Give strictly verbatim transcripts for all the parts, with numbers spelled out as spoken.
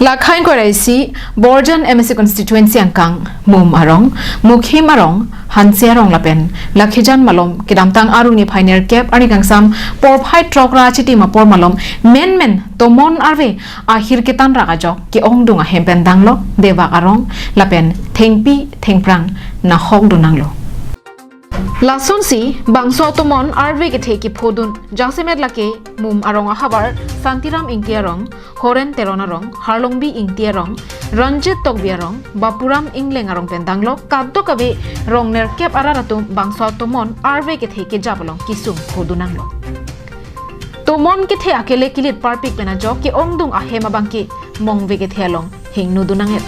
Lakhai korai si Borjan M A C constituency angkang Mum Arong, Mukhim Arong, Hanse Arong lapen Lakhijan malom kedamtang arni phai nerkep arni kangsam porphai throk ra chitim apor malom menmen tomon arve ahir ketan rak ajok ke-ongdung ahem pen danglo Debak Arong lapen thengpi thengphrang nahokdun nanglo. Lasonsi bangso tomon arve kethe kephodun jasemet lake Mum Arong ahavar Santiram Ingti Arong, Horen Teron Arong, Harlongbi Ingti Arong, Ranjit Tokbi Arong, Bapuram Ingleng Arong pen danglo kadokave rong nerkep arat atum bangso tomon arve kethe kejap along kesung phodun nanglo. Tomon kethe akele kilit parpik pen ajok ke-ongdung ahem abangke mongve kethe along hingnudun nang-et.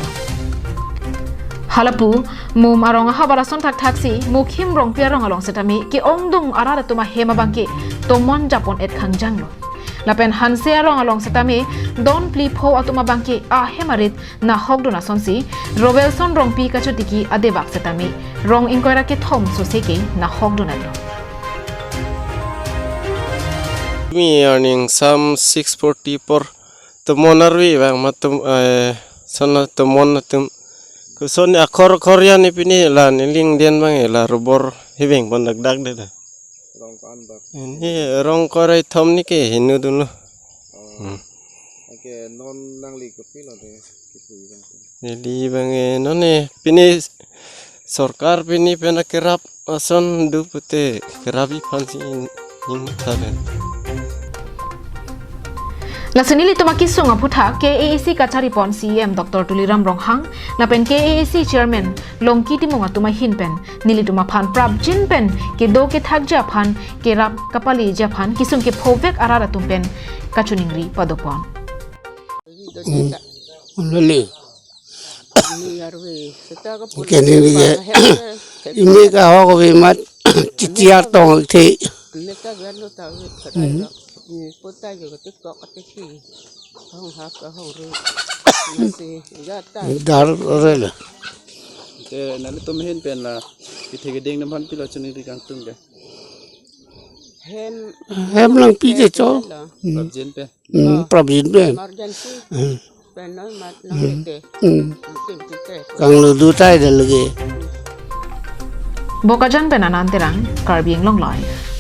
Halapu Mum Arong ahavar ason thakthak si Mukhim Rongpi Arong along setame ke-ongdung arat atum ahem abangke tomon japon-et khangjanglo. Lapen Hanse Arong along setame don phli pho atum abangke ahem arit nahokdun asonsi Robelson Rongpi kachotiki adebak setame rong ingkoi ra kethom sose ke nahokdun-etlo. Mi arni kangsam six forty apor tomon arve vang ma tom, eh, sana tomon atum. Koson akhor akhor ya ni pini la neling den abang la robor hiveng pon dak dak de da. Rong ko-an bak? Ini rong ingkoi ra kethom ni ke hingnudunlo. Oh. Hmm. Anke non nangli kopilo de kipu abang? Neli abang, eh, non ne pini sorkar pini pen akerap ason do pute kerap-i aphan si in, in tha de. Lasi nelitum akesung aphuthak K A A C kachari pon C E M Doctor Tuliram Ronghang lapen K A A C Chairman Longki Timung atum ahin pen nelitum aphan prapjin pen kedo kethakji aphan kerap kapaleji aphan kesung kephovek arat atum pen kachiningri padopon. Hmm. Lele. Kene ni ke. Ini ke ahok ave mat titi artong the. Hmm. Dar rele. Te nelitum ahin pen la kethe keding atum aphan pilo chiningri kangtung ke? Hem. Hem nangpi ke cho. Hmm. Prapjin pen. Hmm, prapjin pen. Emergency. Hmm. Pen non mat nang Hmm. Te. Hmm. Nangkim te. Kangludu tai da lagi. Bokajan pen Anand Terang, Karbi Anglong Live.